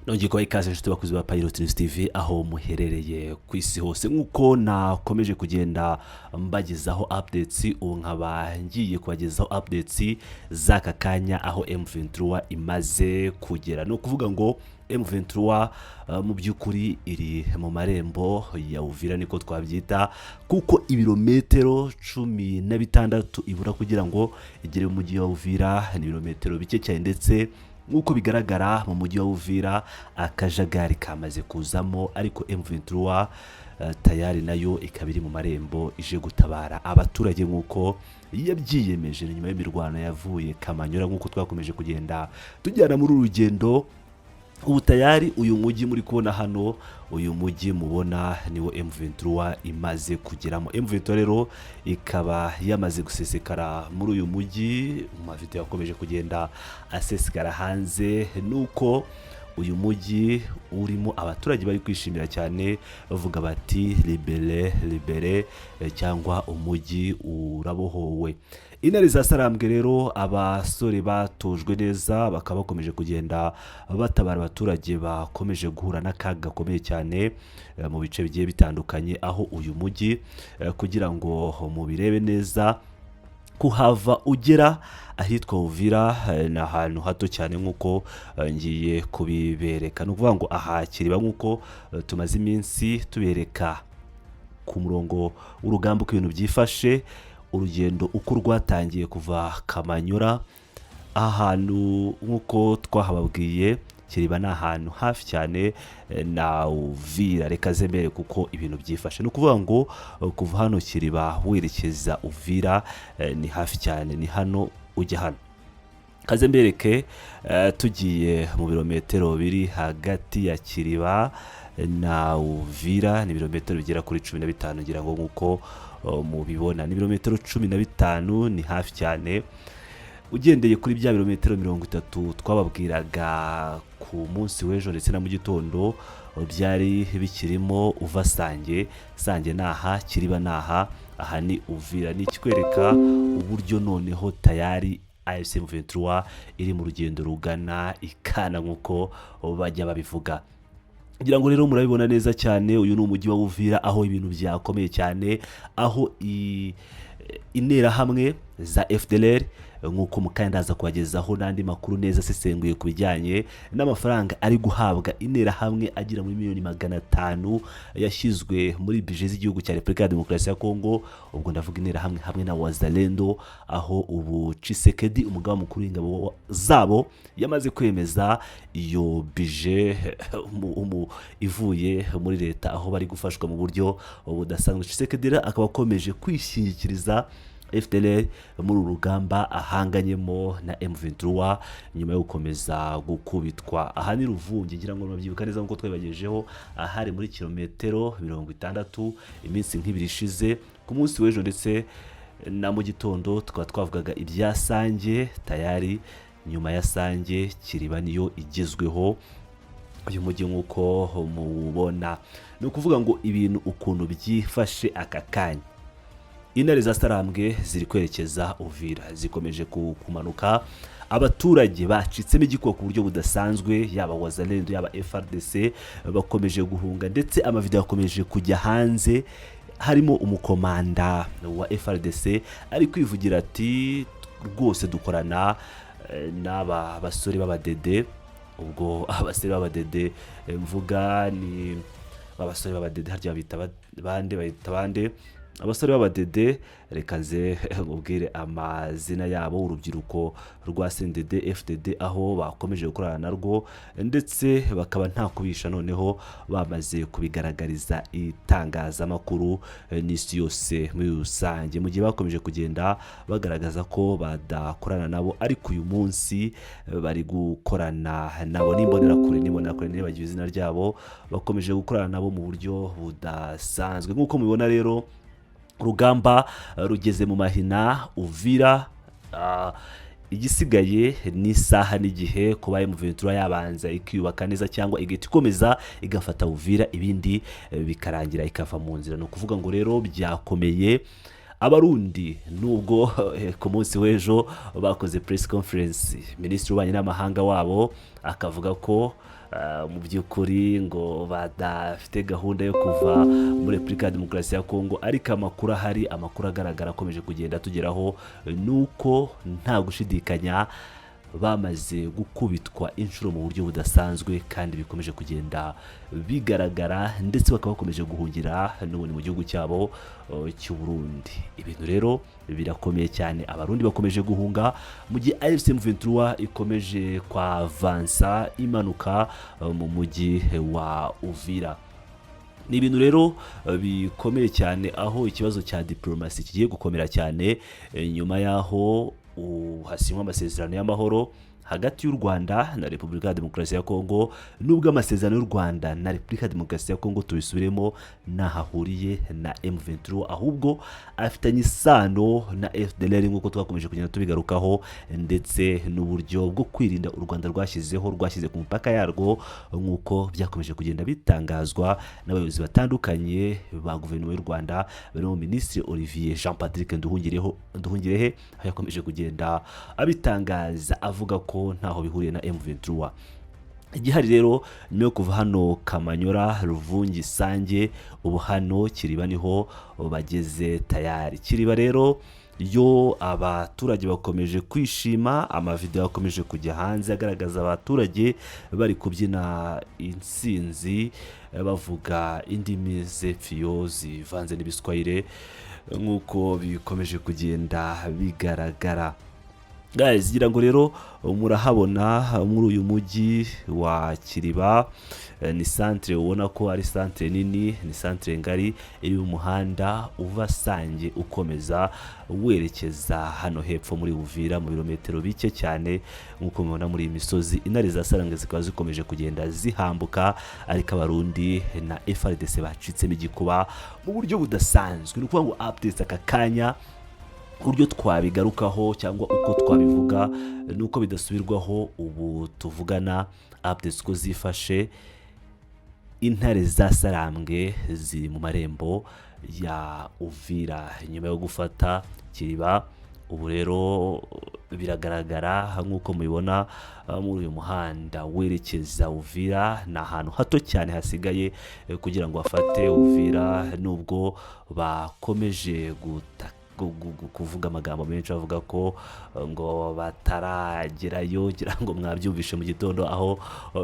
Nongeye kubaha ikaze, inshuti bakuzi ba Pilot News TV, aho muherereye ku isi hose. Nk'uko nakomeje kugenda mbagezaho updates, ubu nkaba ngiye kubagezaho updates z'aka kanya aho M23 imaze kugera. Ni ukuvuga ngo M23 mu by'ukuri iri mu marembo ya Uvira, niko twabyita, kuko ibirometero 16 ibura kugira ngo igere mu mujyi wa Uvira ni ibirometero bike cyane. Ndetse nk'uko bigaragara, mu mujyi wa Uvira akajagari kamaze kuzamo, ariko M23 tayari nayo ikaba iri mu marembo, ije gutabara abaturage nk'uko yabyiyemeje. Ni nyuma y'imirwano yavuye Kamanyura, nk'uko twakomeje kugenda tujyana muri uru rugendo. Ubu tayari uyu mujyi muri kubona hano, uyu mujyi mubona niwo M23 imaze kugeramo. M23 rero ikaba yamaze gusesekara muri uyu mujyi. Mu mavideo yakomeje kugenda asesekara hanze, nuko uyu mujyi urimo abaturage bari kwishimira cyane, bavuga bati "Libéré, libéré", cyangwa umujyi urabohowe. Intare za Sarambwe rero, abasore batojwe neza, bakaba bakomeje kugenda batabara abaturage bakomeje guhura n'akaga gakomeye cyane mu bice bigiye bitandukanye. Aho uyu mujyi, kugira ngo mubirebe neza, kuhava ugera ahitwa Uvira ni ahantu hato cyane, nk'uko ngiye kubibereka. Ni ukuvuga ngo aha Kiriba, nk'uko tumaze iminsi tubereka ku murongo w'urugamba uko ibintu byifashe, urugendo uko rwatangiye kuva Kamanyura, aha hantu nk'uko twahababwiye, Kiriba ni ahantu hafi cyane na Uvira. Reka zemere kuko ibintu byifashe. Ni ukuvuga ngo kuva hano Kiriba werekeza Uvira ni hafi cyane, ni hano ujya hano. Kaze mbereke, tugiye mu birometero biri hagati ya Kiriba na Uvira, ni ibirometero bigera kuri 15, ngira ngo nk'uko mubibona ni ibirometero 15, ni hafi cyane ugendeye kuri bya birometero 30 twababwiraga ku munsi w'ejo ndetse na mu gitondo byari bikirimo. Uva Sange, Sange ni aha, Kiriba ni aha, aha ni Uvira. Ni ikikwereka uburyo noneho tayari AFC M23 iri mu rugendo rugana ikana, nk'uko bajya babivuga. Ngira ngo rero murabibona neza cyane, uyu ni umujyi wa Uvira, aho ibintu byakomeye cyane, aho interahamwe za FDLR, nk'uko mukanya ndaza kubagezaho n'andi makuru neza asesenguye ku bijyanye n'amafaranga ari guhabwa interahamwe agera muri miliyoni 500 yashyizwe muri budget z'igihugu cya Repubulika ya Demokarasi ya Kongo. Ubwo ndavuga interahamwe hamwe na Wazalendo, aho ubu Tshisekedi, umugaba mukuru w'ingabo zabo, yamaze kwemeza iyo budget ivuye muri leta, aho bari gufashwa mu buryo budasanzwe. Tshisekedi rero akaba akomeje kwishingikiriza FDLR muri uru rugamba ahanganyemo na M23 nyuma yo gukomeza gukubitwa. Aha ni Ruvungi, ngira ngo murabyibuka neza nk'uko twabibagejeho, ahari muri kilometero 60 iminsi nk'ibiri ishize. Ku munsi w'ejo ndetse na mu gitondo tukaba twavugaga ibya Sange. Tayari nyuma ya Sange, Kiriba niyo igezweho. Uyu mujyi nk'uko muwubona, ni ukuvuga ngo ibintu ukuntu byifashe aka kanya, intare za Sarambwe ziri kwerekeza Uvira, zikomeje kumanuka. Abaturage bacitsemo igikuba ku buryo budasanzwe, yaba Wazalendo, yaba FARDC, bakomeje guhunga, ndetse amavideo akomeje kujya hanze harimo umukomanda wa FARDC ari kwivugira ati "Rwose dukorana n'aba basore b'abadede." Ubwo abasore b'abadede mvuga ni abasore b'abadede, harya babita bande? Bahita bande abasore b'abadede? Reka nze nkubwire amazina yabo. Urubyiruko rwa CNDD FDD, aho bakomeje gukorana narwo, ndetse bakaba nta kubisha, noneho bamaze kubigaragariza itangazamakuru n'isi yose muri rusange, mu gihe bakomeje kugenda bagaragaza ko badakorana nabo, ariko uyu munsi bari gukorana nabo. N'imbonerakure, n'imbonerakure, nibagiwe izina ryabo, bakomeje gukorana nabo mu buryo budasanzwe. Nk'uko mubibona rero, urugamba rugeze mu mahina. Uvira, igisigaye ni isaha n'igihe kuba M23 yabanza ikiyubaka neza, cyangwa igahita ikomeza igafata Uvira, ibindi bikarangira ikava mu nzira. Ni ukuvuga ngo rero byakomeye. Abarundi, nubwo ku munsi w'ejo bakoze press conference, minisitiri w'ububanyi n'amahanga wabo akavuga ko mu by'ukuri ngo badafite gahunda yo kuva muri Repubulika ya Demokarasi ya Kongo, ariko amakuru ahari, amakuru agaragara akomeje kugenda tugeraho, ni uko nta gushidikanya bamaze gukubitwa inshuro mu buryo budasanzwe kandi bikomeje kugenda bigaragara, ndetse bakaba bakomeje guhungira n'ubundi mu gihugu cyabo cy'u Burundi. Ibintu rero birakomeye cyane, Abarundi bakomeje guhunga mu gihe AFC M23 ikomeje kwavansa imanuka mu mujyi wa Uvira. Ni ibintu rero bikomeye cyane, aho ikibazo cya diplomasi kigiye gukomera cyane nyuma y'aho hasinywa amasezerano y'amahoro hagati y'u Rwanda na Repubulika ya Demokarasi ya Kongo. Nubwo amasezerano y'u Rwanda na Repubulika ya Demokarasi ya Kongo, tubisubiremo, ntaho ahuriye na M23, ahubwo afitanye isano na FDLR nk'uko twakomeje kugenda tubigarukaho, ndetse n'uburyo bwo kwirinda u Rwanda rwashyizeho, rwashyize ku mupaka yarwo, nk'uko byakomeje kugenda bitangazwa n'abayobozi batandukanye ba guverinoma y'u Rwanda barimo Minisitiri Olivier Jean Patrick Nduhungireho Nduhungirehe, aho yakomeje kugenda abitangaza avuga ko ntaho bihuriye na M23. Igihari rero, nyuma yo kuva hano Kamanyora, Ruvungi, Sange, ubu hano Kiriba niho bageze tayari. Kiriba rero yo abaturage bakomeje kwishima, amavidewo akomeje kujya hanze agaragaza abaturage bari kubyina intsinzi, bavuga indimi z'epfiyo zivanze n'ibiswahili, nk'uko bikomeje kugenda bigaragara. Guys, ngira ngo rero murahabona muri uyu mujyi wa Kiriba, ni santere ubona ko ari santere nini, ni santere ngari iri mu muhanda uva Sange ukomeza werekeza hano hepfo muri Uvira mu birometero bike cyane. Nk'uko mubibona muri iyi misozi, intare za Saranga zikaba zikomeje kugenda zihambuka, ariko Abarundi na FARDC bacitsemo igikuba mu buryo budasanzwe. Ni ukuvuga ngo updates aka kanya, uburyo twabigarukaho cyangwa uko twabivuga, ni uko bidasubirwaho, ubu tuvugana updates uko zifashe, intare za Sarambwe ziri mu marembo ya Uvira nyuma yo gufata Kiriba. Ubu rero biragaragara nk'uko mubibona muri uyu muhanda werekeza Uvira, ni ahantu hato cyane hasigaye kugira ngo bafate Uvira, nubwo bakomeje kuvuga amagambo menshi avuga ko ngo bataragerayo. Ngira ngo mwabyumvishe mu gitondo aho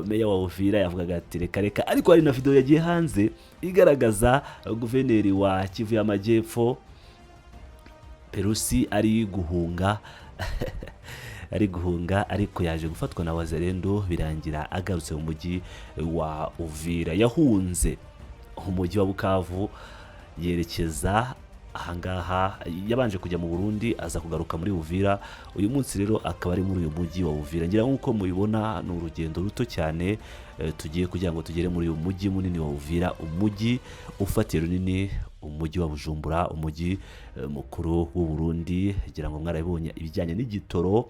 meya wa Uvira yavugaga ati reka reka, ariko hari na video yagiye hanze igaragaza guverineri wa Kivu y'Amajyepfo Perusi ari guhunga, ariko yaje gufatwa na Wazalendo, birangira agarutse mu mujyi wa Uvira. Yahunze umujyi wa Bukavu yerekeza ahangaha, yabanje kujya mu Burundi, aza kugaruka muri Uvira. Uyu munsi rero akaba ari muri uyu mujyi wa Uvira. Ngira nk'uko mubibona, ni urugendo ruto cyane tugiye kugira ngo tugere muri uyu mujyi munini wa Uvira, umujyi ufatiye runini umujyi wa Bujumbura, umujyi mukuru w'u Burundi. Ngira ngo mwarabibonye ibijyanye n'igitoro,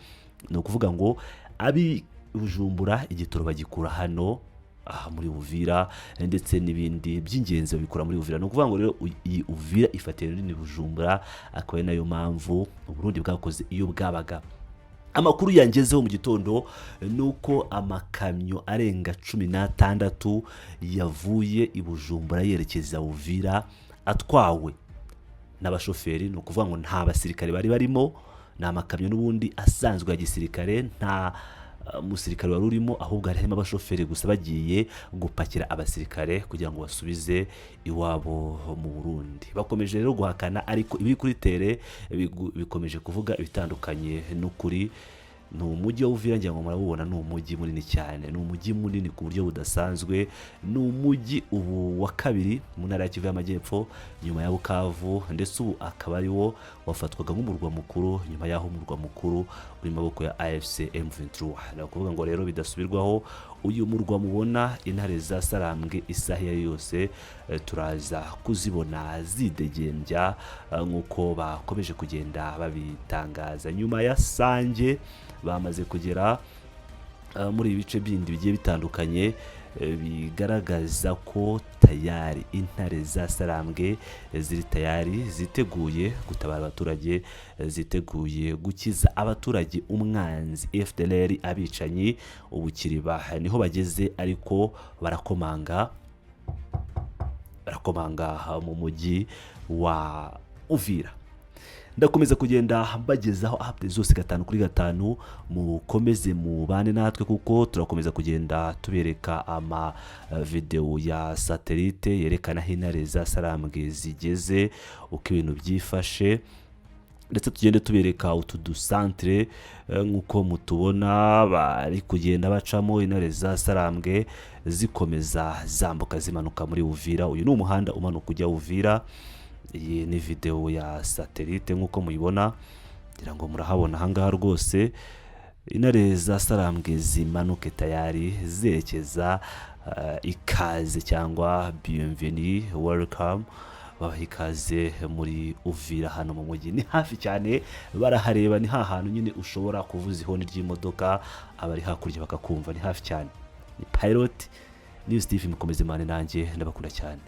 ni ukuvuga ngo abi Bujumbura igitoro bagikura hano aha muri Uvira, ndetse n'ibindi by'ingenzi babikura muri Uvira. Ni ukuvuga ngo rero iyi Uvira ifatiye runini Bujumbura, akaba ari nayo mpamvu Uburundi bwakoze iyo bwabaga. Amakuru yangezeho mu gitondo ni uko amakamyo arenga 16 yavuye i Bujumbura yerekeza Uvira, atwawe n'abashoferi. Ni ukuvuga ngo nta basirikare bari barimo, ni amakamyo n'ubundi asanzwe ya gisirikare, nta musirikare wari urimo, ahubwo hari harimo abashoferi gusa bagiye gupakira abasirikare kugira ngo basubize iwabo mu Burundi. Bakomeje rero guhakana, ariko ibiri kuri terrain bikomeje kuvuga ibitandukanye n'ukuri. Ni umujyi wa Uvira, ngira ngo murawubona, ni umujyi munini cyane, ni umujyi munini ku buryo budasanzwe, ni umujyi ubu wa kabiri mu ntara ya Kivu y'Amajyepfo nyuma ya Bukavu, ndetse ubu akaba ari wo wafatwaga nk'umurwa mukuru nyuma y'aho umurwa mukuru uri mu maboko ya AFC M23. Ni ukuvuga ngo rero bidasubirwaho, uyu murwa mubona, intare za Sarambwe isaha iyo ari yo yose turaza kuzibona zidegembya, nk'uko bakomeje kugenda babitangaza. Nyuma ya Sange bamaze kugera muri ibi bice bindi bigiye bitandukanye, bigaragaza ko tayari intare za Sarambwe ziri tayari, ziteguye gutabara abaturage, ziteguye gukiza abaturage umwanzi FDLR, abicanyi. Ubukiriba niho bageze, ariko barakomanga, barakomanga mu mujyi wa Uvira. Ndakomeza kugenda mbagezaho update zose gatanu kuri gatanu. Mukomeze mubane natwe, kuko turakomeza kugenda tubereka ama videwo ya satellite yerekana aho intare za Sarambwe zigeze, uko ibintu byifashe, ndetse tugende tubereka utu dusantere nk'uko mutubona bari kugenda bacamo intare za Sarambwe, zikomeza zambuka zimanuka muri Uvira. Uyu ni umuhanda umanuka ujya Uvira. Iyi ni videwo ya satellite nk'uko muyibona, ngira ngo murahabona ahangaha rwose. Intare za Sarambwe zimanuke tayari zerekeza ikaze cyangwa bienvenue, welcome, babaha ikaze muri Uvira. Hano mu mujyi ni hafi cyane, barahareba. Ni hantu nyine ushobora kuvuza ihoni ry'imodoka, abari hakurya bakakumva. Ni hafi cyane. Ni Pilot News TV, mukomeze mane nanjye, ndabakunda cyane.